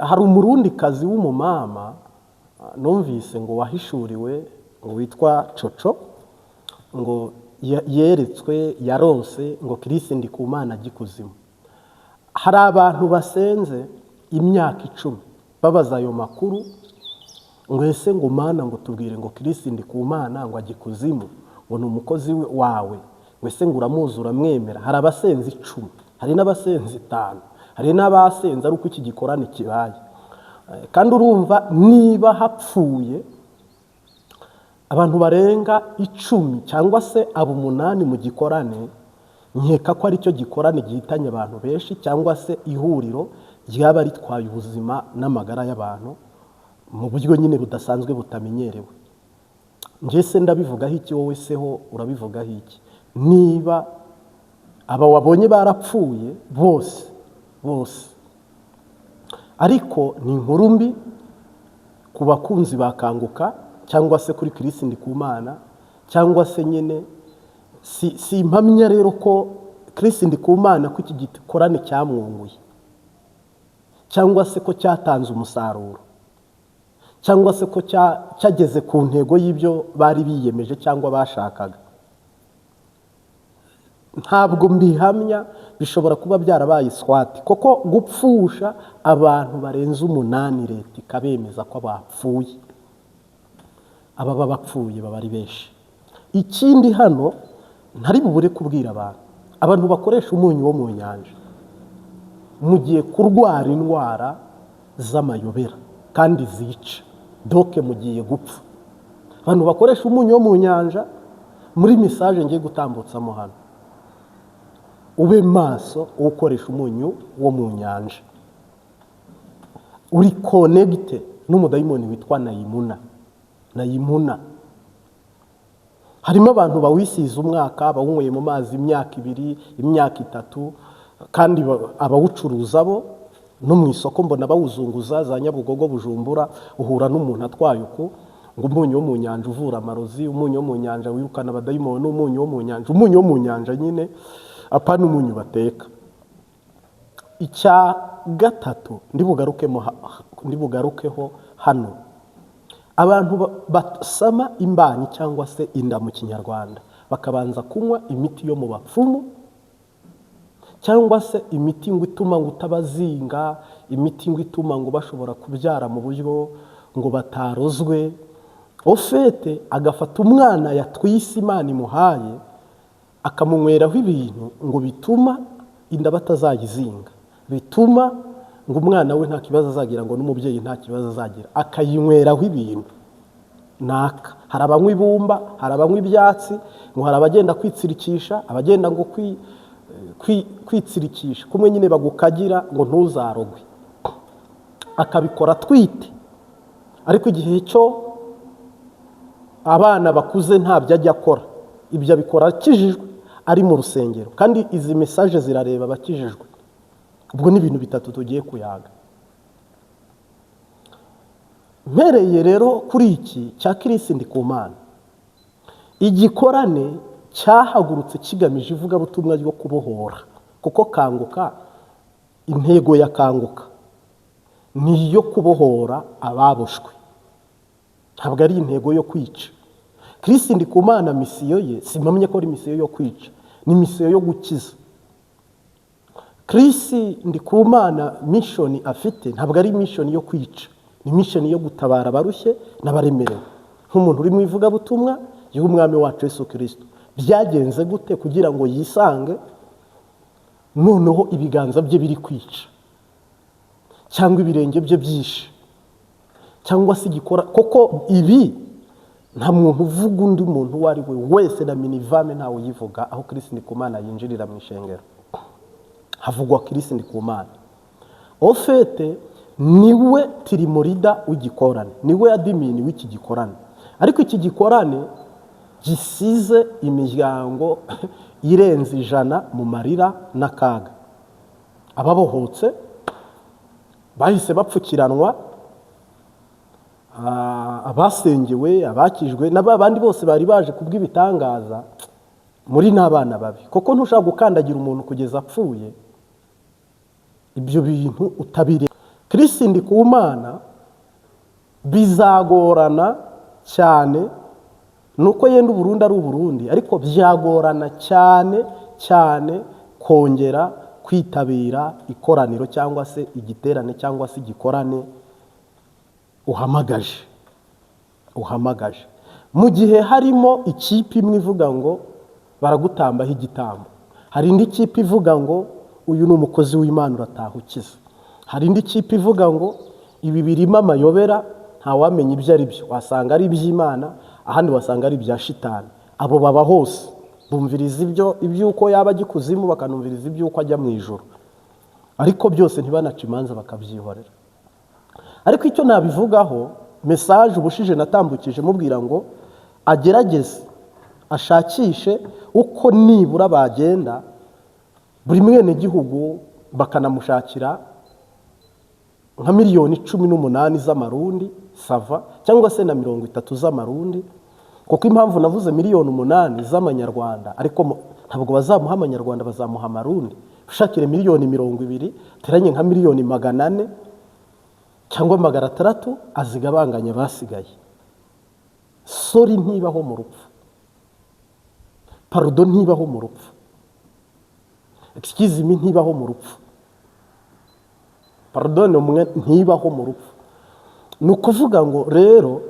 Hari Umurundikazi w'umumama numvise ngo wahishuriwe, ngo witwa Coco, ngo yeretswe, yarose ngo Chris Ndikumana ajya ikuzimu. Hari abantu basenze imyaka 10 babaza ayo makuru, ngo ese ngo Mana, ngo tubwire ngo Chris Ndikumana ngo ajya ikuzimu, ngo ni umukozi wawe, ngo ese ngo uramuzi, uramwemera? Hari abasenze 10, hari n'abasenze 5, hari n'abasenze ari uko iki gikorane kibaye. Kandi urumva niba hapfuye abantu barenga 10 cyangwa se abo 8 mu gikorane, nkeka ko aricyo gikorane gihitanye abantu benshi, cyangwa se ihuriro ryaba ritwaye ubuzima n'amagara y'abantu mu buryo nyine budasanzwe, butamenyerewe. Njye se ndabivugaho iki? Wowe seho urabivugaho iki, niba aba wabonye barapfuye bose bose? Ariko ni inkuru mbi ku bakunzi bakanguka, cyangwa se kuri Chris Ndikumana, cyangwa se nyine si impamya rero ko Chris Ndikumana, ko iki gikorane cyamwunguye, cyangwa se ko cyatanze umusaruro, cyangwa se ko cyageze ku ntego y'ibyo bari biyemeje cyangwa bashakaga. Ntabwo mbihamya, bishobora kuba byarabaye swati, kuko gupfusha abantu barenze 8, leta ikabemeza ko bapfuye, ababa bapfuye baba ari benshi. Ikindi hano ntari bubure kubwira abantu, abantu bakoresha umunyu wo mu nyanja, mugiye kurwara indwara z'amayobera kandi zica, donc mugiye gupfa. Abantu bakoresha umunyu wo mu nyanja, muri message ngiye gutambutsamo hano, ube maso. Ukoresha umunyu wo mu nyanja uri connecté n'umudayimoni witwa Nayimuna. Nayimuna, harimo abantu bawisize umwaka, bawunyweye mu mazi imyaka 2, imyaka 3, kandi abawucuruza bo no mu isoko mbona bawuzunguza za Nyabugogo, Bujumbura, uhura n'umuntu atwaye uku, ngo umunyu wo mu nyanja uvura amarozi, umunyu wo mu nyanja wirukana abadayimoni, umunyu wo mu nyanja, umunyu wo mu nyanja nyine, apana umunyu bateka. Icya gatatu ndibugarukeho hano, abantu basama imbanyi cyangwa se inda mu Kinyarwanda, bakabanza kunywa imiti yo mu bapfumu, cyangwa se imiti ngo ituma ngo utabazinga, imiti ngo ituma ngo bashobora kubyara mu buryo ngo batarozwe, au fait agafata umwana yatwise Imana imuhaye, akamunyweraho ibintu ngo bituma inda batazayizinga, bituma ngo umwana we nta kibazo azagira, ngo n'umubyeyi nta kibazo azagira, akayinyweraho ibintu naka. Hari abanywa ibumba, hari abanywa ibyatsi, ngo hari abagenda kwitsirikisha, abagenda ngo kwitsirikisha kumwe nyine bagukagira ngo ntuzarogwe, akabikora atwite. Ariko igihe cyo abana bakuze ntabyo ajya akora. Ibyo abikora akijijwe, ari mu rusengero, kandi izi message zirareba abakijijwe. Ubwo ni ibintu bitatu tugiye kuyaga. Mpereye rero kuri iki cya Chris Ndikumana, igikorane cyahagurutse kigamije ivugabutumwa ryo kubohora, kuko Kanguka, intego ya Kanguka ni iyo kubohora ababoshwe, ntabwo ari intego yo kwica. Chris Ndikumana mission ye simpamye ko ari mission yo kwica, ni mission yo gukiza. Chris Ndikumana mission afite ntabwo ari mission yo kwica, ni mission yo gutabara abarushye n'abaremerewe, nk'umuntu uri mu ivugabutumwa y'Umwami wacu Yesu Kirisito. Byagenze gute kugira ngo yisange noneho ibiganza bye biri kwica, cyangwa ibirenge bye byishe, cyangwa se igikora? Koko ibi nta muntu uvuga undi muntu uwo ari we wese, na minivame ntawe uyivuga. Aho Chris Ndikumana yinjirira mu ishengero havugwa Chris Ndikumana. Au fait niwe team leader w'igikorane, niwe admin w'iki gikorane, ariko iki gikorane gisize imiryango irenze 100 mu marira n'akaga. Ababohotse bahise bapfukiranwa, abasengewe, abakijwe n'abandi bose bari baje kubw'ibitangaza muri n'abana babi, kuko ntushobora gukandagira umuntu kugeza apfuye, ibyo bintu utabire. Chris Ndikumana rero Chris Ndikumana bizagorana cyane, nuko yenda Uburundi ari Uburundi, ariko byagorana cyane cyane kongera kwitabira ikoraniro cyangwa se igiterane cyangwa se igikorane uhamagaje mu gihe harimo ikipe imwe ivuga ngo baragutambaho igitambo, hari indi kipe ivuga ngo uyu ni umukozi w'Imana urataha ukize, hari indi kipe ivuga ngo ibi birimo amayobera, ntawamenya ibyo ari byo, wasanga ari iby'Imana, ahandi wasanga ari ibya shitani. Abo baba hose bumviriza ibyo iby'uko yaba ajya ikuzimu, bakanumviriza iby'uko ajya mu ijuru, ariko byose ntibanace imanza, bakabyihorera. Ariko icyo nabivugaho, message ubushije natambukije mubwira ngo agerageze ashakishe uko nibura bagenda buri mwenegihugu bakanamushakira nka miliyoni 18 z'amarundi, ça va, cyangwa se na 30 z'amarundi. Kuko impamvu navuze miliyoni 8 z'amanyarwanda, ariko ntabwo bazamuha amanyarwanda, bazamuha amarundi. Ushakire miliyoni 20, teranye nka miliyoni 400 cyangwa 600, azigabanganya basigaye. Sorry ntibaho mu rupfu, pardon ntibaho mu rupfu, excuse me ntibaho mu rupfu, pardon umwe ntibaho mu rupfu. Ni ukuvuga ngo rero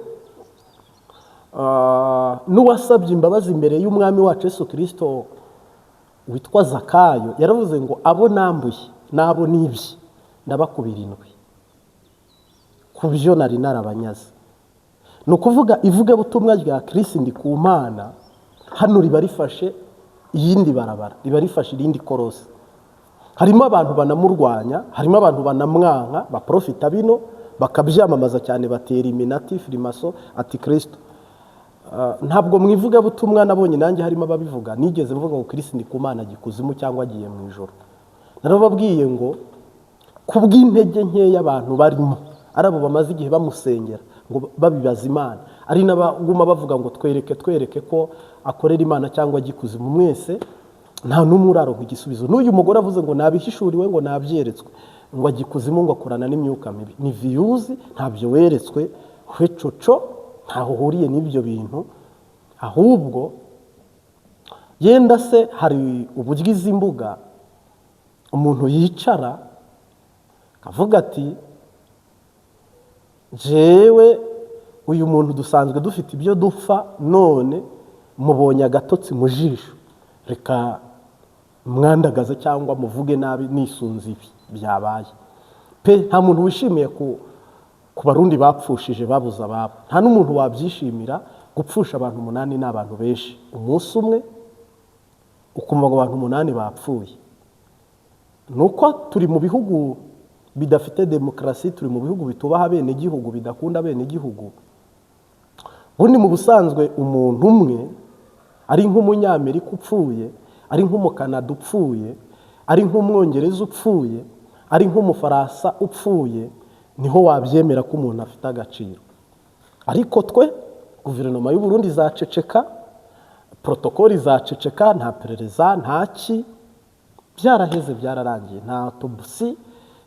n'uwasabye imbabazi imbere y'umwami wacu Yesu Kirisito witwa Zakayo yaravuze ngo abo nambuye n'abo nibye ndabakubira indwi ku byo nari narabanyaze. Ni ukuvuga ivugabutumwa rya Chris Ndikumana hano riba rifashe iyindi barabara, riba rifashe irindi korosi. Harimo abantu banamurwanya, harimo abantu banamwanka, baprofita bino bakabyamamaza cyane, batera iminati firimaso ati kirisito. Ntabwo mu ivugabutumwa nabonye nanjye harimo ababivuga. Nigeze mvuga ngo Chris Ndikumana ajya ikuzimu cyangwa agiye mu ijoro? Narababwiye ngo ku bw'intege nkeya abantu barimo, ari abo bamaze igihe bamusengera ngo babibaza Imana, ari n'abaguma bavuga ngo twereke, twereke ko akorera Imana cyangwa ajya ikuzimu, mwese nta n'umwe uraronka igisubizo. N'uyu mugore avuze ngo nabihishuriwe, ngo nabyeretswe, ngo ajya ikuzimu, ngo akorana n'imyuka mibi, ni views, ntabyo weretswe we coco, ntaho uhuriye n'ibyo bintu. Ahubwo yenda se hari uburyo izi mbuga umuntu yicara akavuga ati jewe uyu muntu dusanzwe dufite ibyo dupfa, none mubonye agatotsi mu jisho, reka mwandagaze cyangwa muvuge nabi nisunze ibi byabaye. Pe, nta muntu wishimiye ku Barundi bapfushije, babuze ababo. Nta n'umuntu wabyishimira. Gupfusha abantu umunani ni abantu benshi. Umunsi umwe ukumva ngo abantu umunani bapfuye. Ni uko turi mu bihugu bidafite demokarasi, turi mu bihugu bitubaha abenegihugu, bidakunda abenegihugu. Ubundi mu busanzwe umuntu umwe, ari nk'Umunyamerika upfuye, ari nk'Umukanada upfuye, ari nk'Umwongereza upfuye, ari nk'Umufaransa upfuye, niho wabyemera ko umuntu afite agaciro. Ariko twe guverinoma y'u Burundi izaceceka, protocole izaceceka, nta perereza, nta ki, byaraheze, byararangiye, nta autopsie,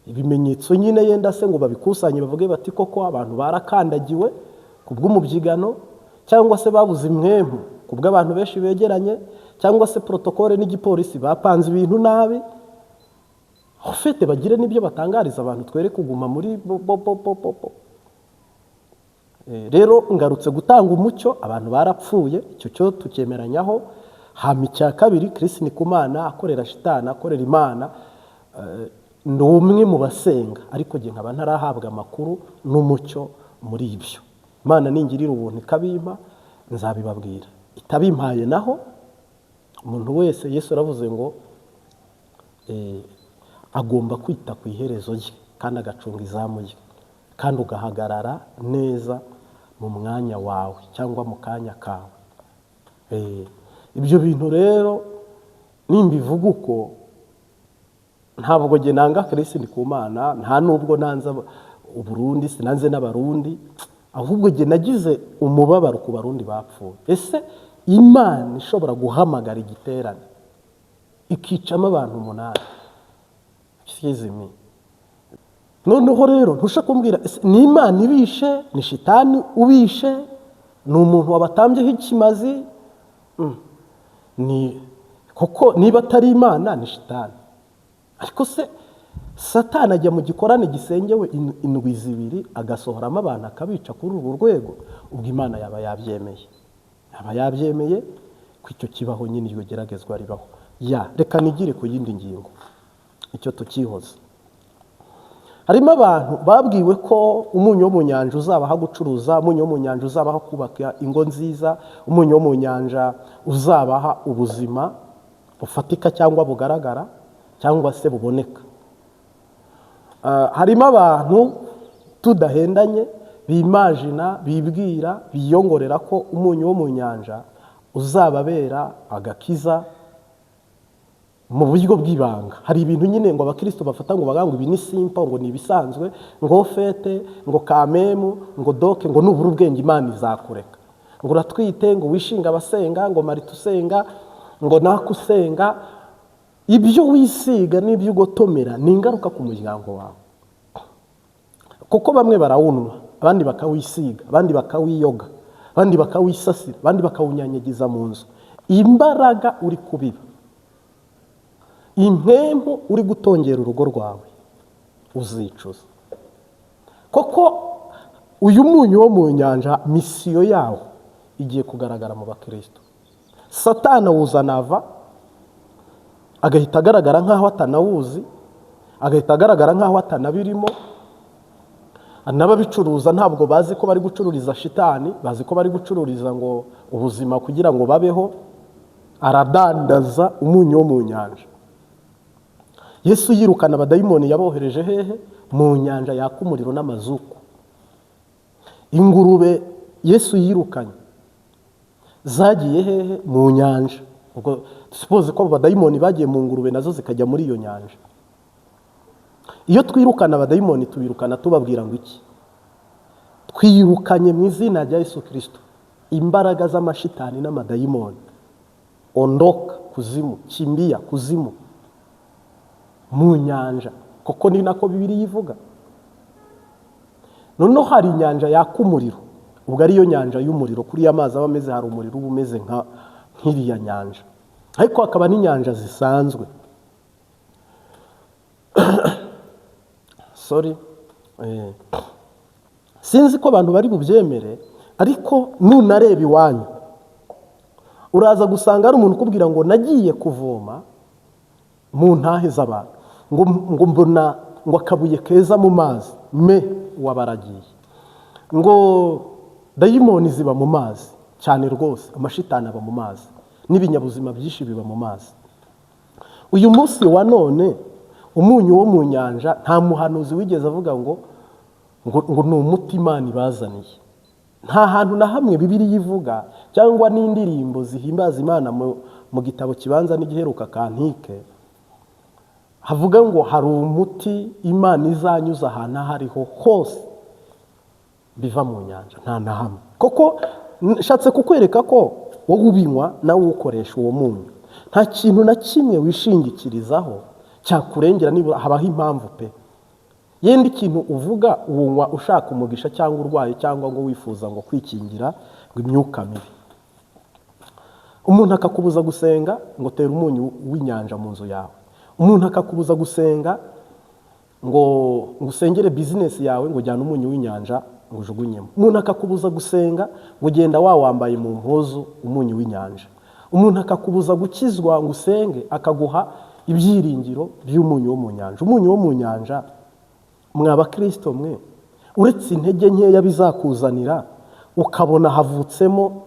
ibimenyetso nyine yenda se ngo babikusanye bavuge bati koko abantu barakandagiwe ku bw'umubyigano, cyangwa se babuze impwemu ku bw'abantu benshi begeranye, cyangwa se protocole n'igipolisi bapanze ibintu nabi. Ufite bagire n'ibyo batangariza abantu, twere kuguma muri bo bo bo bo bo bo. Rero ngarutse gutanga umucyo: abantu barapfuye, icyo cyo tukemeranyaho. Hama icya kabiri, Chris Ndikumana akorera shitani, akorera Imana, ni umwe mu basenga, ariko njye nkaba ntarahabwa amakuru n'umucyo muri ibyo. Imana ningirira ubuntu ikabimpa nzabibabwira, itabimpaye naho umuntu wese, Yesu aravuze ngo agomba kwita ku iherezo rye kandi agacunga izamu rye, kandi ugahagarara neza mu mwanya wawe cyangwa mu kanya kawe. Ibyo bintu rero nimbivuga uko, ntabwo njye nanga Chris Ndikumana, nta nubwo nanze Uburundi, sinanze n'Abarundi, ahubwo njye nagize umubabaro ku Barundi bapfuye. Ese Imana ishobora guhamagara igiterane ikicamo abantu umunani? Excuse me. Noneho rero ntusha kumbwira ese ni Imana ibishe, ni shitani ubishe, ni umuntu wabatambyeho ikimazi? Ni kuko niba atari Imana ni shitani. Ariko se Satani ajya mu gikorane gisengewe indwi zibiri agasohoramo abantu akabica kuri urwo rwego? Ubwo Imana yaba yabyemeye, yaba yabyemeye ko icyo kibaho nyine, iryo geragezwa ribaho. Ya reka nigire ku yindi ngingo, icyo tukihoze. Harimo abantu babwiwe ko umunyu wo mu nyanja uzabaha gucuruza, umunyu wo mu nyanja uzabaha kubaka ingo nziza, umunyu wo mu nyanja uzabaha ubuzima bufatika cyangwa bugaragara cyangwa se buboneka. Harimo abantu tudahendanye bimajina, bibwira, biyongorera ko umunyu wo mu nyanja uzababera agakiza mu buryo bw'ibanga. Hari ibintu nyine ngo abakristo bafata ngo bavuga ngo ibi ni simple, ngo ni ibisanzwe, ngo fete, ngo kamemu, ngo doke, ngo nubura ubwenge Imana izakureka, ngo uratwite, ngo wishinga abasenga, ngo marita usenga, ngo nakusenga. Ibyo wisiga n'ibyo ugotomera ni ingaruka ku muryango wawe, kuko bamwe barawunywa, abandi bakawisiga, abandi bakawiyoga, abandi bakawisasira, abandi bakawunyanyagiza mu nzu. Imbaraga uri kubiba, impempu uri gutongera urugo rwawe, uzicuza. Koko uyu munyu wo mu nyanja mission yawo igiye kugaragara mu bakristo. Satani awuzana ava agahita agaragara nk'aho atanawuzi, agahita agaragara nk'aho atanabirimo. N'ababicuruza ntabwo bazi ko bari gucururiza shitani, bazi ko bari gucururiza ngo ubuzima kugira ngo babeho. Aradandaza umunyu wo mu nyanja. Yesu yirukana abadayimoni yabohereje hehe? Mu nyanja yaka umuriro n'amazuku. Ingurube Yesu yirukanye zagiye hehe? Mu nyanja. Ubwo suppose ko abo badayimoni bagiye mu ngurube, nazo zikajya muri iyo nyanja. Iyo twirukana abadayimoni, tubirukana tubabwira ngo iki? Twirukanye mu izina rya Yesu Kirisito imbaraga z'amashitani n'amadayimoni, ondoka kuzimu, kimbia kuzimu, mu nyanja, kuko ni nako Bibiliya ivuga. Noneho hari inyanja yaka umuriro, ubwo ariyo nyanja y'umuriro. Kuri ya mazi aba ameze, hari umuriro uba umeze nk'iriya nyanja, ariko hakaba n'inyanja zisanzwe. Sorry. Sinzi ko abantu bari bubyemere, ariko nunareba iwanyu uraza gusanga hari umuntu ukubwira ngo nagiye kuvoma mu ntahe z'abantu, ngo mbona ngo akabuye keza mu mazi, me wabaragiye ngo dayimoni ziba mu mazi cyane rwose, amashitani aba mu mazi n'ibinyabuzima byinshi biba mu mazi. Uyu munsi wa none umunyu wo mu nyanja, nta muhanuzi wigeze avuga ngo ni umuti Imana ibazaniye. Nta hantu na hamwe Bibiliya ivuga cyangwa n'indirimbo zihimbaza Imana mu gitabo kibanza n'igiheruka kantike havuga ngo hari umuti Imana izanyuza ahantu aho ariho hose biva mu nyanja. Nta na hamwe. Koko nshatse kukwereka ko wowe ubinywa nawe uwukoresha uwo munyu, nta kintu na kimwe wishingikirizaho cyakurengera. Nibura habaho impamvu pe. Yenda ikintu uvuga uwunywa ushaka umugisha cyangwa urwaye cyangwa ngo wifuza ngo kwikingira ngo imyuka mibi. Umuntu akakubuza gusenga ngo tera umunyu w'inyanja mu nzu yawe. Umuntu akakubuza gusenga ngo usengere business yawe, ngo jyana umunyu w'inyanja ngo ujugunyemo. Umuntu akakubuza gusenga ngo genda wawambaye mu mpuzu umunyu w'inyanja. Umuntu akakubuza gukizwa ngo usenge, akaguha ibyiringiro by'umunyu wo mu nyanja. Umunyu wo mu nyanja, mwa bakristo mwe, uretse intege nkeya bizakuzanira, ukabona havutsemo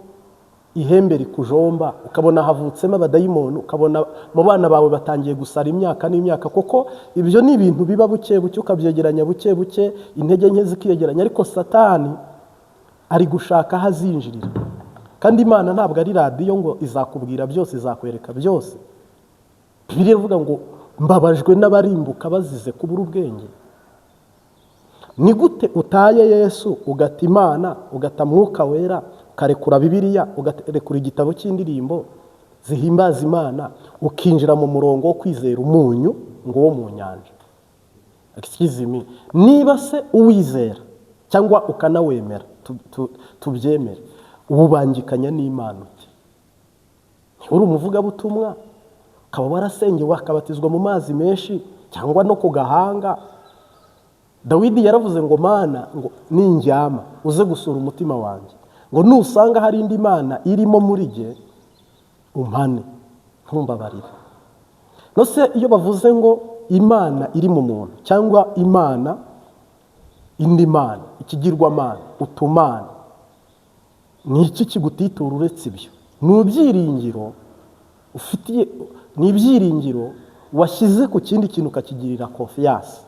ihembe rikujomba, ukabona havutsemo abadayimoni, ukabona mu bana bawe batangiye gusara imyaka n'imyaka, kuko ibyo ni ibintu biba buke buke, ukabyegeranya buke buke, intege nke zikiyegeranya. Ariko Satani ari gushaka aho azinjirira, kandi Imana ntabwo ari radiyo ngo izakubwira byose, izakwereka byose. Bibiliya ivuga ngo mbabajwe n'abarimbuka bazize kubura ubwenge. Ni gute utaye Yesu, ugata Imana, ugata Mwuka Wera, ukarekura Bibiliya, ugarekura igitabo cy'indirimbo zihimbaza Imana, ukinjira mu murongo wo kwizera umunyu ngo wo mu nyanja? Excuse me, niba se uwizera cyangwa ukanawemera, tubyemere, ubangikanya n'Imana ute? Uri umuvugabutumwa, ukaba warasengewe, akabatizwa mu mazi menshi cyangwa no ku gahanga. Dawidi yaravuze ngo: "Mana, ngo nindyama uze gusura umutima wanjye, ngo nusanga hari indi mana irimo muri jye umpane, ntumbabarire." No se iyo bavuze ngo Imana iri mu muntu cyangwa Imana, indi mana, ikigirwamana, utumana, ni iki kigutitura uretse ibyo? Ni ibyiringiro ufitiye, ni ibyiringiro washyize ku kindi kintu ukakigirira confiance,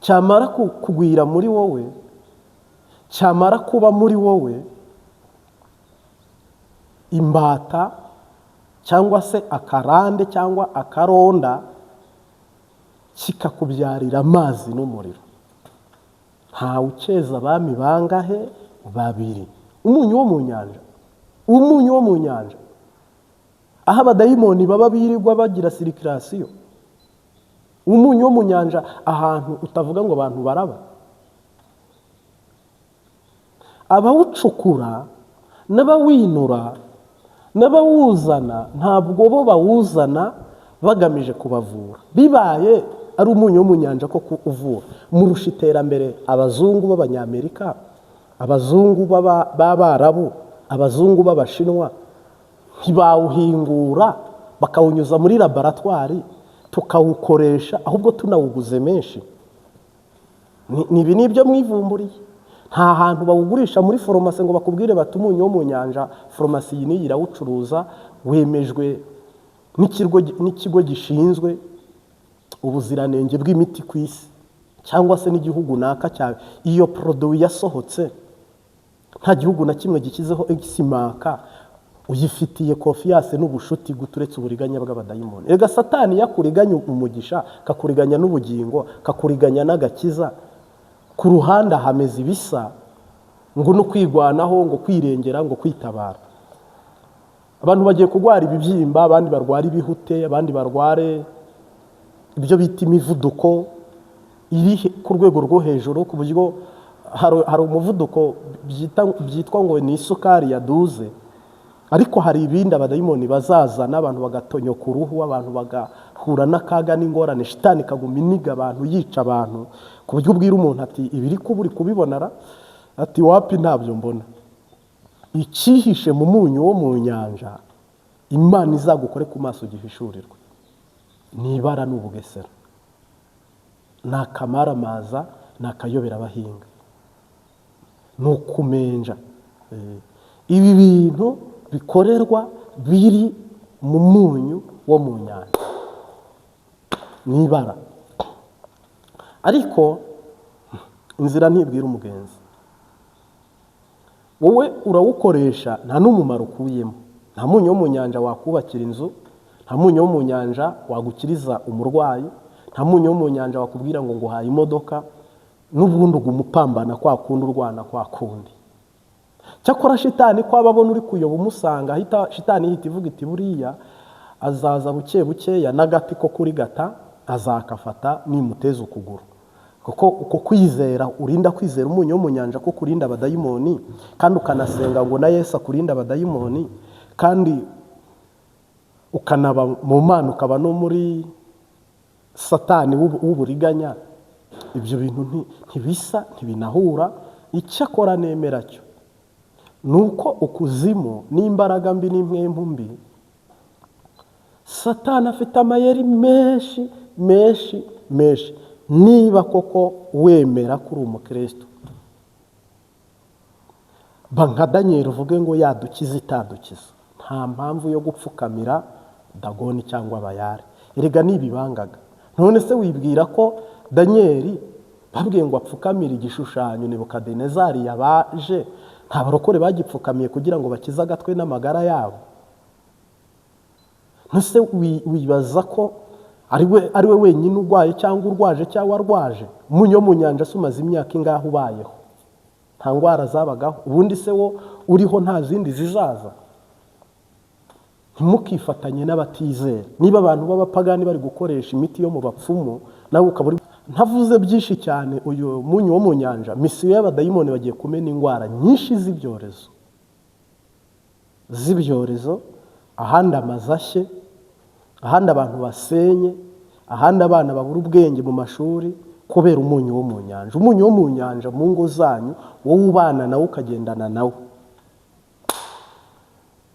cyamara kugwira muri wowe, cyamara kuba muri wowe imbata cyangwa se akarande cyangwa akaronda, kikakubyarira amazi n'umuriro. Ntawe ukeza abami bangahe? Babiri. Umunyu wo mu nyanja, umunyu wo mu nyanja, aho abadayimoni baba birirwa bagira circulation. Umunyu wo mu nyanja, ahantu utavuga ngo abantu baraba, abawucukura n'abawinura n'abawuzana, ntabwo bo bawuzana bagamije kubavura. Bibaye ari umunyu wo mu nyanja koko uvura, murusha iterambere abazungu b'Abanyamerika, abazungu b'Abarabu, abazungu b'Abashinwa, ntibawuhingura bakawunyuza muri laboratwari tukawukoresha, ahubwo tunawuguze menshi? Ni ibi ni ibyo mwivumburiye. Nta hantu bawugurisha muri farumasi ngo bakubwire bati: "Umunyu wo mu nyanja, farumasi iyi n'iyi irawucuruza, wemejwe n'ikigo gishinzwe ubuziranenge bw'imiti ku isi," cyangwa se n'igihugu naka cyawe. Iyo produit yasohotse nta gihugu na kimwe gishyizeho egisimaka, uyifitiye confiance n'ubushuti guturetse uburiganya bw'abadayimoni? Rega Satani yakuriganya umugisha, kakuriganya n'ubugingo, kakuriganya n'agakiza. Ku ruhande hameze ibisa ngo no kwigwanaho, ngo kwirengera, ngo kwitabara. Abantu bagiye kurwara ibibyimba, abandi barwara ibihute, abandi barware ibyo bita imivuduko iri ku rwego rwo hejuru, ku buryo hari umuvuduko byitwa ngo ni isukari yaduze. Ariko hari ibindi abadayimoni bazazana, abantu bagatonyoka uruhu, abantu bagahura n'akaga n'ingorane, shitani ikaguma iniga abantu, yica abantu, ku buryo ubwira umuntu ati: "Ibiri kuba uri kubibona ra?" Ati: "Wapi, ntabyo mbona." Icyihishe mu munyu wo mu nyanja, Imana izagukore ku maso gihishurirwe. Ni ibara, ni ubugesera, ni akamaramaza, ni akayobera abahinga, ni ukumenja. Ibi bintu bikorerwa biri mu munyu wo mu nyanja ni ibara. Ariko inzira ntibwira umugenzi. Wowe urawukoresha, nta n'umumaro ukuyemo. Nta munyu wo mu nyanja wakubakira inzu, nta munyu wo mu nyanja wagukiriza umurwayi, nta munyu wo mu nyanja wakubwira ngo nguhaye imodoka. N'ubundi uguma upambana kwa kundi, urwana kwa kundi. Cyakora shitani ko aba abona uri kuyoba umusanga, ahita shitani ihita ivuga iti: "Buriya azaza buke bukeya n'agati ko kuri gata azakafata nimuteza ukuguru." Kuko uko kwizera urinda kwizera umunyu wo mu nyanja ko kurinda abadayimoni, kandi ukanasenga ngo na Yesu akurinda abadayimoni, kandi ukanaba mu Mana, ukaba no muri Satani w'uburiganya, ibyo bintu ntibisa, ntibinahura. Icyakora nemera cyo ni uko ukuzimu n'imbaraga mbi n'impwempu mbi, Satani afite amayeri menshi menshi menshi. Niba koko wemera ko uri umukristo, ba nka Daniyeli, uvuge ngo yadukiza itadukiza, nta mpamvu yo gupfukamira Dagoni cyangwa Bayari. Erega nibibangaga. None se wibwira ko Daniyeli babwiye ngo apfukamire igishushanyo Nebukadinezari yabaje, nta barokore bagipfukamiye kugira ngo bakize agatwe n'amagara yabo? Ntuse wibaza ko ari we wenyine urwaye cyangwa urwaje cyangwa arwaje? Umunyu wo mu nyanja se umaze imyaka ingahe ubayeho? Nta ndwara zabagaho? Ubundi se wo uriho, nta zindi zizaza? Ntimukifatanye n'abatizera. Niba abantu b'abapagani bari gukoresha imiti yo mu bapfumu, nawe ukaba uri Ntavuze byinshi cyane, uyu munyu wo mu nyanja, misiyo y'abadayimoni bagiye kumena indwara nyinshi z'ibyorezo, ahandi amazu ashye, ahandi abantu basenye, ahandi abana babura ubwenge mu mashuri kubera umunyu wo mu nyanja. Umunyu wo mu nyanja mu ngo zanyu, wowe ubana nawe ukagendana nawe.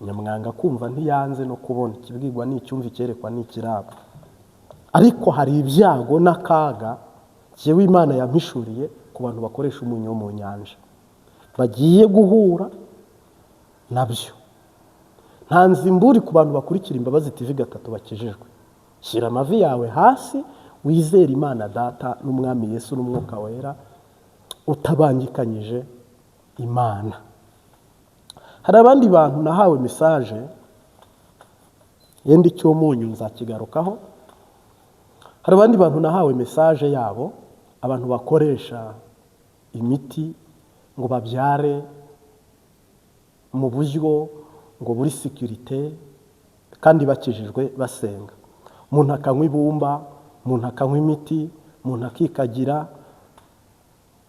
Nyamwanga kumva ntiyanze no kubona, ikibwirwa ni icyumva, icyerekwa ni ikiraba. Ariko hari ibyago n'akaga jyewe Imana yampishuriye ku bantu bakoresha umunyu wo mu nyanja bagiye guhura nabyo. Ntanze imburi ku bantu bakurikira Imbabazi TV 3 bakijijwe. Shyira amavi yawe hasi, wizere Imana Data n'Umwami Yesu n'Umwuka Wera, utabangikanyije Imana. Hari abandi bantu nahawe message, yenda icy'umunyu nzakigarukaho. Hari abandi bantu nahawe message yabo, abantu bakoresha imiti ngo babyare mu buryo ngo buri sécurité kandi bakijijwe, basenga. Umuntu akanywa ibumba, umuntu akanywa imiti, umuntu akikagira.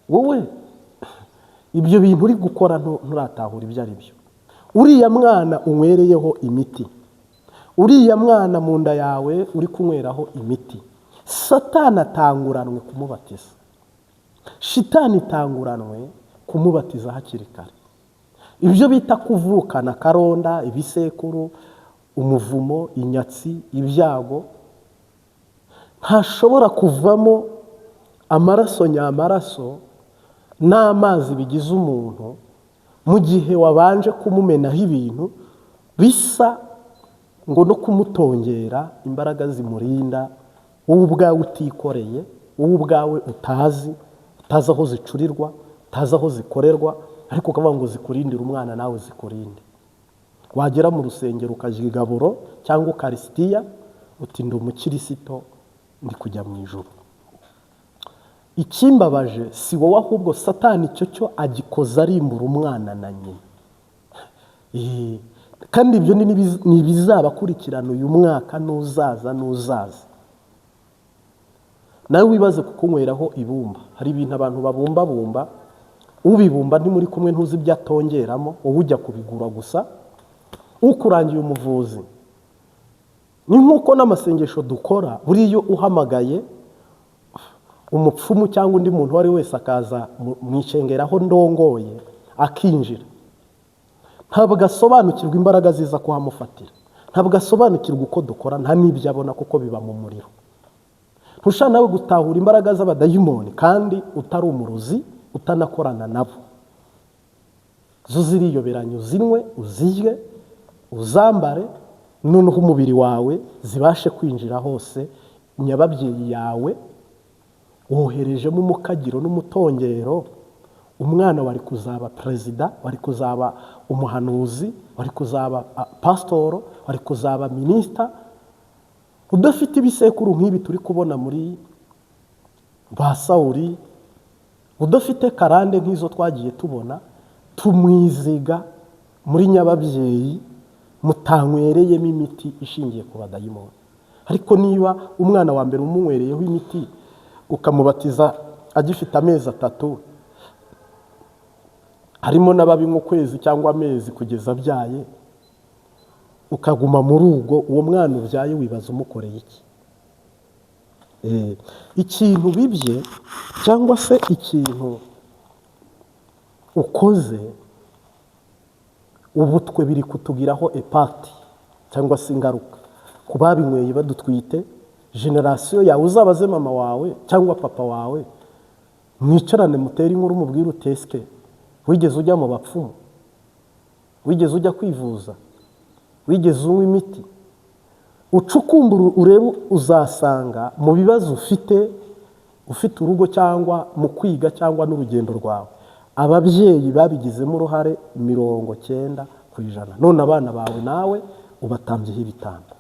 Wowe ibyo bintu uri gukora nturatahura ibyo ari byo. Uriya mwana unywereyeho imiti, uriya mwana mu nda yawe uri kunyweraho imiti, Satani atanguranwe kumubatiza, shitani itanguranwe kumubatiza hakiri kare. Ibyo bita kuvukana karonda, ibisekuru, umuvumo, inyatsi, ibyago, ntashobora kuvamo amaraso nyamaraso n'amazi bigize umuntu mu gihe wabanje kumumenaho ibintu bisa ngo no kumutongera imbaraga zimurinda, wowe ubwawe utikoreye, wowe ubwawe utazi, utazi aho zicurirwa, utazi aho zikorerwa, ariko ukavuga ngo zikurindire umwana, nawe zikurinde. Wagera mu rusengero ukarya igaburo cyangwa ukarisitiya, uti: "Ndi umukirisito, ndi kujya mu ijuru." Ikimbabaje si wowe, ahubwo Satani icyo cyo agikoza arimbura umwana na nyina. Kandi ibyo ni ibizabakurikirana uyu mwaka n'uzaza n'uzaza. Nawe wibaze kukunyweraho ibumba. Hari ibintu abantu babumbabumba, ubibumba ntimuri kumwe, ntuzi ibyo atongeramo, wowe ujya kubigura gusa. Ukurangiye umuvuzi ni nk'uko n'amasengesho dukora, buriya uhamagaye umupfumu cyangwa undi muntu uwo ari we wese akaza mu ishengero ndongoye akinjira, ntabwo asobanukirwa imbaraga ziza kuhamufatira, ntabwo asobanukirwa uko dukora, nta n'ibyo abona kuko biba mu muriro. Ntushobora nawe gutahura imbaraga z'abadayimoni kandi utari umurozi, utanakorana nabo. Zo ziriyoberanya, uzinywe, uzirye, uzambare, noneho umubiri wawe zibashe kwinjira hose. Nyababyeyi yawe woherejemo umukagiro n'umutongero. Umwana wari kuzaba perezida, wari kuzaba umuhanuzi, wari kuzaba pasitoro, wari kuzaba minisita, udafite ibisekuru nk'ibi turi kubona muri ba Sawuri, udafite karande nk'izo twagiye tubona, tumwiziga muri nyababyeyi mutanywereyemo imiti ishingiye ku badayimoni. Ariko niba umwana wa mbere umunywereyeho imiti, ukamubatiza agifite amezi 3, harimo n'ababinywa ukwezi cyangwa amezi kugeza abyaye, ukaguma muri ubwo, uwo mwana ubyaye wibaza umukoreye iki? Ikintu bibye cyangwa se ikintu ukoze, ubu twe biri kutugiraho impact cyangwa se ingaruka ku babinyweye badutwite. Génération yawe, uzabaze mama wawe cyangwa papa wawe, mwicarane, mutere inkuru, umubwire utesike: "Wigeze ujya mu bapfumu? Wigeze ujya kwivuza? Wigeze unywa imiti?" Ucukumbura urebe, uzasanga mu bibazo ufite, ufite urugo cyangwa mu kwiga cyangwa n'urugendo rwawe, ababyeyi babigizemo uruhare 90%. None abana bawe nawe ubatambyeho ibitambo.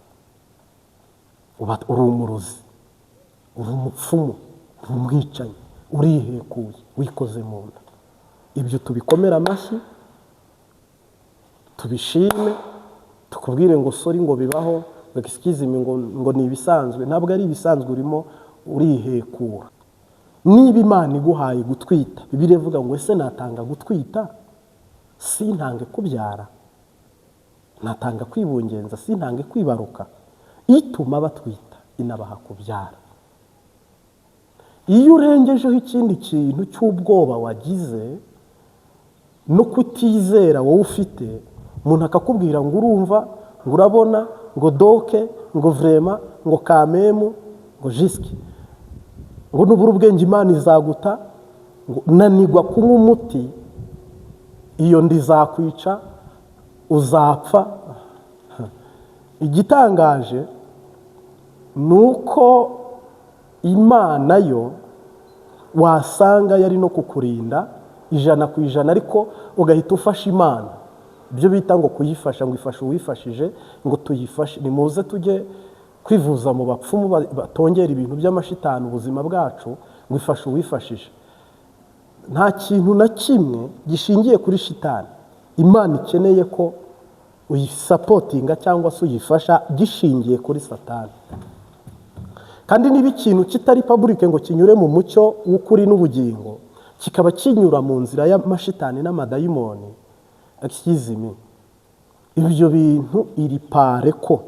Uri umurozi, uri umupfumu, uri umwicanyi, urihekuye, wikoze mu nda. Ibyo tubikomere amashyi, tubishime, tukubwire ngo sorry, ngo bibaho, ngo excuse me, ngo ni ibisanzwe? Ntabwo ari ibisanzwe, urimo urihekura. Niba Imana iguhaye gutwita, Bibiliya ivuga ngo ese natanga gutwita sintange kubyara, natanga kwibungenza sintange kwibaruka? Ituma batwita inabaha kubyara. Iyo urengejeho ikindi kintu cy'ubwoba wagize no kutizera wowe ufite, umuntu akakubwira ngo urumva, ngo urabona, ngo doke, ngo vraiment, ngo kamemu, ngo jisike, ngo nubura ubwenge Imana izaguta, ngo nanigwa kunywa umuti iyo ndizakwica uzapfa. Igitangaje ni uko Imana yo wasanga yari no kukurinda 100%, ariko ugahita ufasha Imana, ibyo bita ngo kuyifasha, ngo ifashe uwifashije, ngo tuyifashe, nimuze tujye kwivuza mu bapfumu batongera ibintu by'amashitani ubuzima bwacu, ngo ifashe uwifashije. Nta kintu na kimwe gishingiye kuri shitani Imana ikeneye ko uyisapotinga cyangwa se uyifasha gishingiye kuri Satani. Kandi niba ikintu kitari public ngo kinyure mu mucyo w'ukuri n'ubugingo, kikaba kinyura mu nzira y'amashitani n'amadayimoni, excuse me, ibyo bintu iri pare ko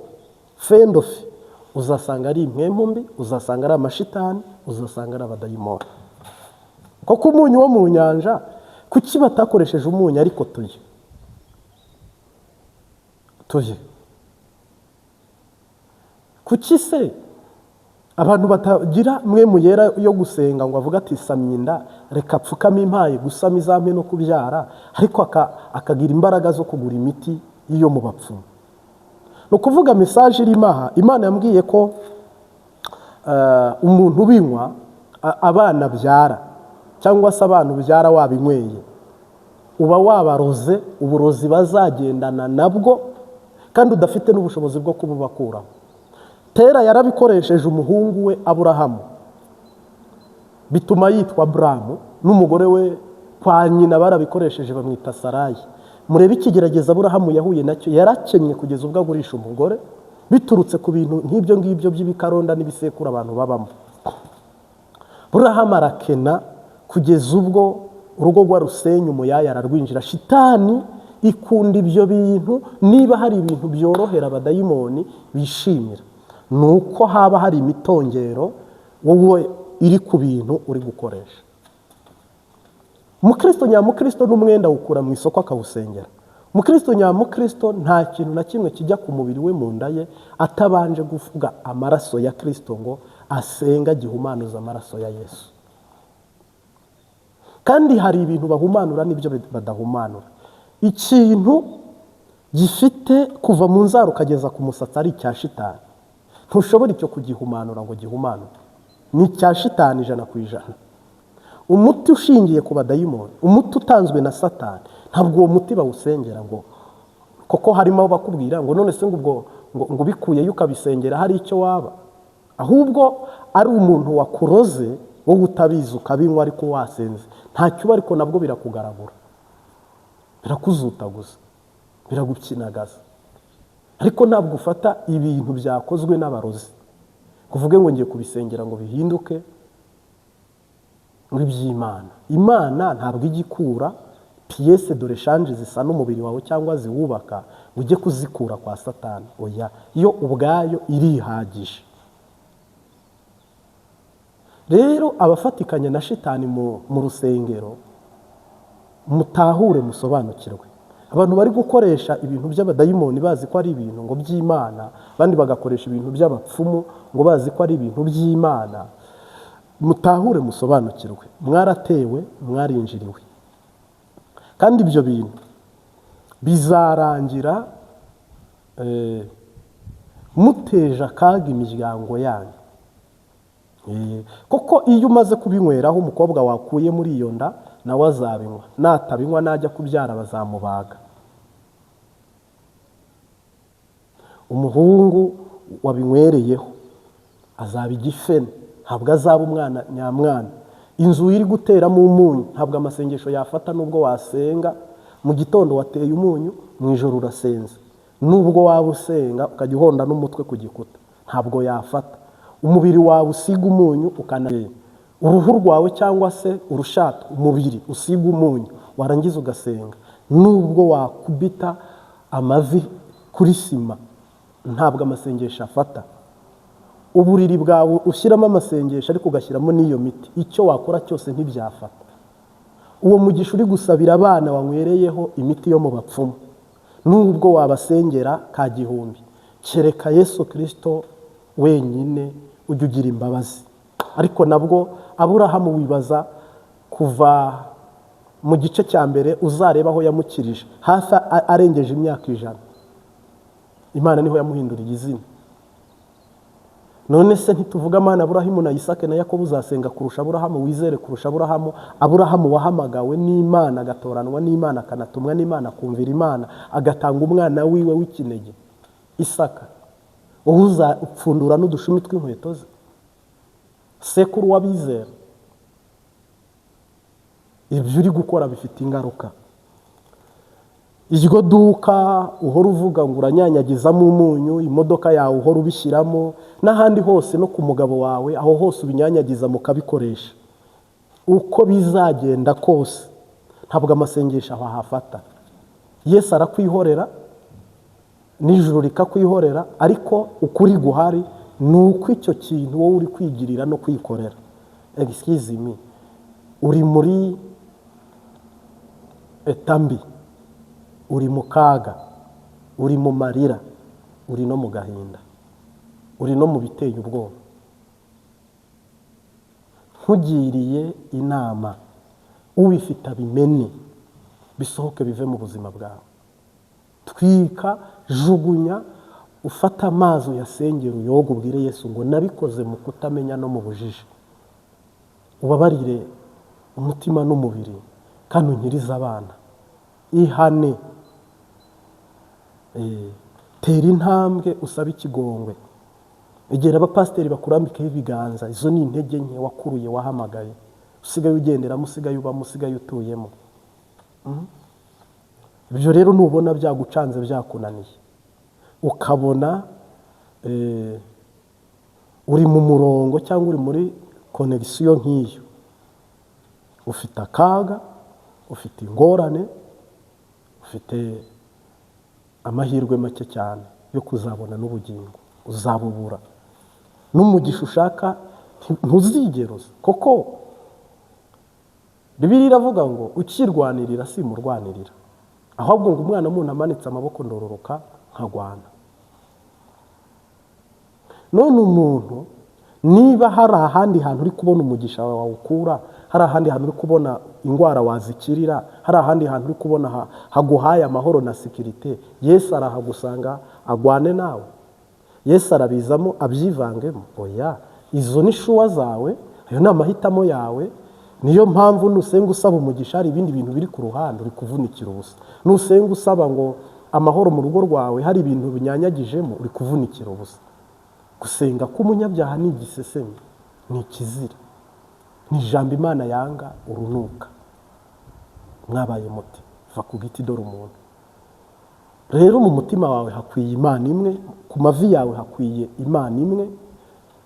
fendofi uzasanga ari impwemu mbi, uzasanga ari amashitani, uzasanga ari abadayimoni. Koko umunyu wo mu nyanja, kuki batakoresheje umunyu? Ariko tuye kuki se abantu batagira mwe muyera yo gusenga ngo avuge ati samye inda, reka pfukame impaye gusama izampe no kubyara, ariko akagira imbaraga zo kugura imiti y'iyo mu bapfumu? Ni ukuvuga message irimo aha, Imana yambwiye ko umuntu ubinywa, abana abyara cyangwa se abana ubyara wabinyweye, uba wabaroze uburozi bazagendana nabwo, kandi udafite n'ubushobozi bwo kububakuraho. Tera yarabikoresheje umuhungu we Aburahamu, bituma yitwa Aburamu, n'umugore we kwa nyina barabikoresheje bamwita Sarayi. Murebe ikigerageza Aburahamu yahuye nacyo, yarakennye kugeza ubwo agurisha umugore, biturutse ku bintu nk'ibyo ngibyo by'ibikaronda n'ibisekuru abantu babamo. Aburahamu arakena kugeza ubwo urugo rwa rusenya, umuyaya ararwinjira. Shitani ikunda ibyo bintu. Niba hari ibintu byorohera abadayimoni bishimira, ni uko haba hari imitongero wowe iri ku bintu uri gukoresha. Umukristo nyamukristo n'umwenda awukura mu isoko akawusengera. Umukristo nyamukristo nta kintu na kimwe kijya ku mubiri we, mu nda ye, atabanje kuvuga amaraso ya Kristo, ngo asenga gihumanuza amaraso ya Yesu. Kandi hari ibintu bahumanura n'ibyo badahumanura. Ikintu gifite kuva mu nzara ukageza ku musatsi ari icya shitani, ntushobora icyo kugihumanura ngo gihumanure, ni icya shitani 100%. Umuti ushingiye ku badayimoni, umuti utanzwe na Satani, ntabwo uwo muti bawusengera ngo koko harimo abo bakubwira ngo none se ngo ubwo ngo ubikuyeyo ukabisengera hari icyo waba. Ahubwo ari umuntu wakuroze wowe utabizi, ukabinywa ariko wasenze, ntacyo uba, ariko nabwo birakugaragura, birakuzutaguza, biragukinagaza. Ariko ntabwo ufata ibintu byakozwe n'abarozi kuvuge ngo ngiye kubisengera ngo bihinduke ngo iby'Imana. Imana ntabwo ijya ikura pièces de rechange zisa n'umubiri wawe cyangwa ziwubaka ngo ujye kuzikura kwa Satani. Oya, yo ubwayo irihagije. Rero abafatikanya na shitani mu rusengero, mutahure, musobanukirwe. Abantu bari gukoresha ibintu by'abadayimoni bazi ko ari ibintu ngo by'Imana, abandi bagakoresha ibintu by'abapfumu ngo bazi ko ari ibintu by'Imana, mutahure, musobanukirwe, mwaratewe, mwarinjiriwe, kandi ibyo bintu bizarangira muteje akaga imiryango yanyu. Kuko iyo umaze kubinyweraho, umukobwa wakuye muri iyo nda nawe azabinywa, natabinywa najya kubyara bazamubaga. Umuhungu wabinywereyeho azaba igifene, ntabwo azaba umwana nyamwana. Inzu iri guteramo umunyu ntabwo amasengesho yafata. Nubwo wasenga mu gitondo wateye umunyu, mu ijoro urasenze, nubwo waba usenga ukajya uhonda n'umutwe ku gikuta, ntabwo yafata. Umubiri wawe usiga umunyu ukana Uruhu rwawe cyangwa se urushato, umubiri usiga umunyu, warangiza ugasenga. Nubwo wakubita amavi kuri sima, ntabwo amasengesho afata. Uburiri bwawe ushyiramo amasengesho, ariko ugashyiramo n'iyo miti, icyo wakora cyose ntibyafata. Uwo mugisha uri gusabira abana wanywereyeho imiti yo mu bapfumu, nubwo wabasengera ka gihumbi, kereka Yesu Kirisito wenyine ujya ugira imbabazi. Ariko nabwo Aburahamu, wibaza kuva mu gice cya mbere, uzareba aho yamukirije hafi arengeje imyaka 100, Imana niho yamuhinduriye izina. None se ntituvuga Amana Aburahamu na Isake na Yakobo? Uzasenga kurusha Aburahamu, wizere kurusha Aburahamu? Aburahamu wahamagawe n'Imana, agatoranwa n'Imana, akanatumwa n'Imana, akumvira Imana, agatanga umwana wiwe w'ikinege Isaka, wowe uzapfundura n'udushumi tw'inkweto ze, sekuru w'abizera? Ibyo uri gukora bifite ingaruka. Iryo duka uhora uvuga ngo uranyanyagizamo umunyu, imodoka yawe uhora ubishyiramo, n'ahandi hose, no ku mugabo wawe, aho hose ubinyanyagiza mukabikoresha, uko bizagenda kose ntabwo amasengesho aho ahafata. Yesu arakwihorera, n'ijuru rikakwihorera, ariko ukuri guhari ni uko icyo kintu wowe uri kwigirira no kwikorera, excuse me, uri muri état mbi, uri mu kaga, uri mu marira, uri no mu gahinda, uri no mu biteye ubwoba. Nkugiriye inama, ubifite abimene, bisohoke, bive mu buzima bwawe. Twika, jugunya, ufate amazi uyasengere, uyoge, ubwire Yesu ngo nabikoze mu kutamenya no mu bujiji, ubabarire umutima n'umubiri kandi unkirize abana. Ihane, tera intambwe usabe ikigongwe, egera abapasiteri bakurambikeho ibiganza. Izo ni intege nke wakuruye, wahamagaye, usigaye ugenderamo, usigaye ubamo, usigaye utuyemo. Ibyo rero nubona byagucanze, byakunaniye, ukabona uri mu murongo cyangwa uri muri connexion nk'iyo, ufite akaga, ufite ingorane, ufite amahirwe make cyane yo kuzabona n'ubugingo, uzabubura n'umugisha ushaka ntuzigera uza. Koko Bibiliya iravuga ngo ukirwanirira simurwanirira, ahubwo ngo umwana w'umuntu amanitse amaboko ndororoka nkagwana. None umuntu, niba hari ahandi hantu uri kubona umugisha wawe wawukura, hari ahandi hantu uri kubona indwara wazikirira, hari ahandi hantu uri kubona haguhaye amahoro na sécurité, Yesu arahagusanga agwane nawe? Yesu arabizamo abyivangemo? Oya, izo ni choix zawe, ayo ni amahitamo yawe. Niyo mpamvu nusenga usaba umugisha hari ibindi bintu biri ku ruhande, uri kuvunikira ubusa. Nusenga usaba ngo amahoro mu rugo rwawe hari ibintu binyanyagijemo, uri kuvunikira ubusa. Gusenga k'umunyabyaha ni igiseseme, ni ikizira, ni ijambo Imana yanga urunuka. Mwabaye muti va ku giti, dore umuntu. Rero mu mutima wawe hakwiye Imana imwe, ku mavi yawe hakwiye Imana imwe,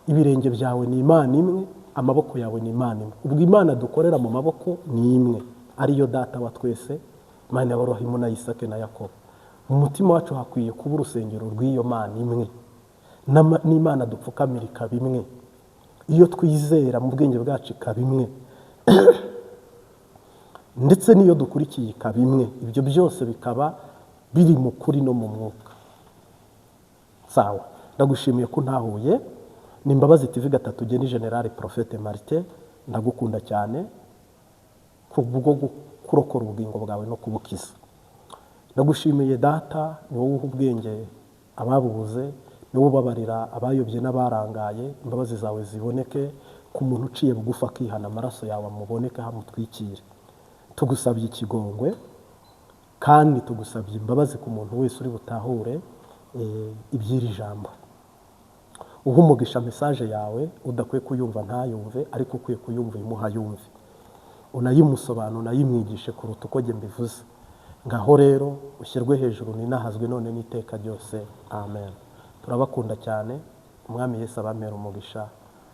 ibirenge byawe ni Imana imwe, amaboko yawe ni Imana imwe. Ubwo Imana dukorera mu maboko ni imwe, ariyo Data wa twese, Imana y'Aburahimu na Isake na Yakobo. Mu mutima wacu hakwiye kuba urusengero rw'iyo Mana imwe, n'Imana dupfukamira ikaba imwe, iyo twizera mu bwenge bwacu ikaba imwe, ndetse n'iyo dukurikiye ikaba imwe. Ibyo byose bikaba biri mu kuri no mu mwuka. Sawa, ndagushimiye ko ntahuye. Ni Imbabazi TV 3, Geni General Prophète Martin. Ndagukunda cyane kubwo kurokora ubugingo bwawe no kubukiza. Ndagushimiye Data, ni wowe uha ubwenge ababubuze, ni wowe ubabarira abayobye n'abarangaye. Imbabazi zawe ziboneke ku muntu uciye bugufi akihana, amaraso yawe amuboneke hamutwikire. Tugusabye ikigongwe kandi tugusabye imbabazi ku muntu wese uri butahure iby'iri jambo. Uha umugisha message yawe, udakwiye kuyumva ntayumve, ariko ukwiye kuyumva uyimuha yumve, unayimusobanura, unayimwigishe kuruta uko njye mbivuze. Ngaho rero ushyirwe hejuru, ninahazwe none n'iteka ryose, amen. Turabakunda cyane. Umwami Yesu abampera umugisha.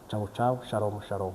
Cawu cawu, shalom shalom.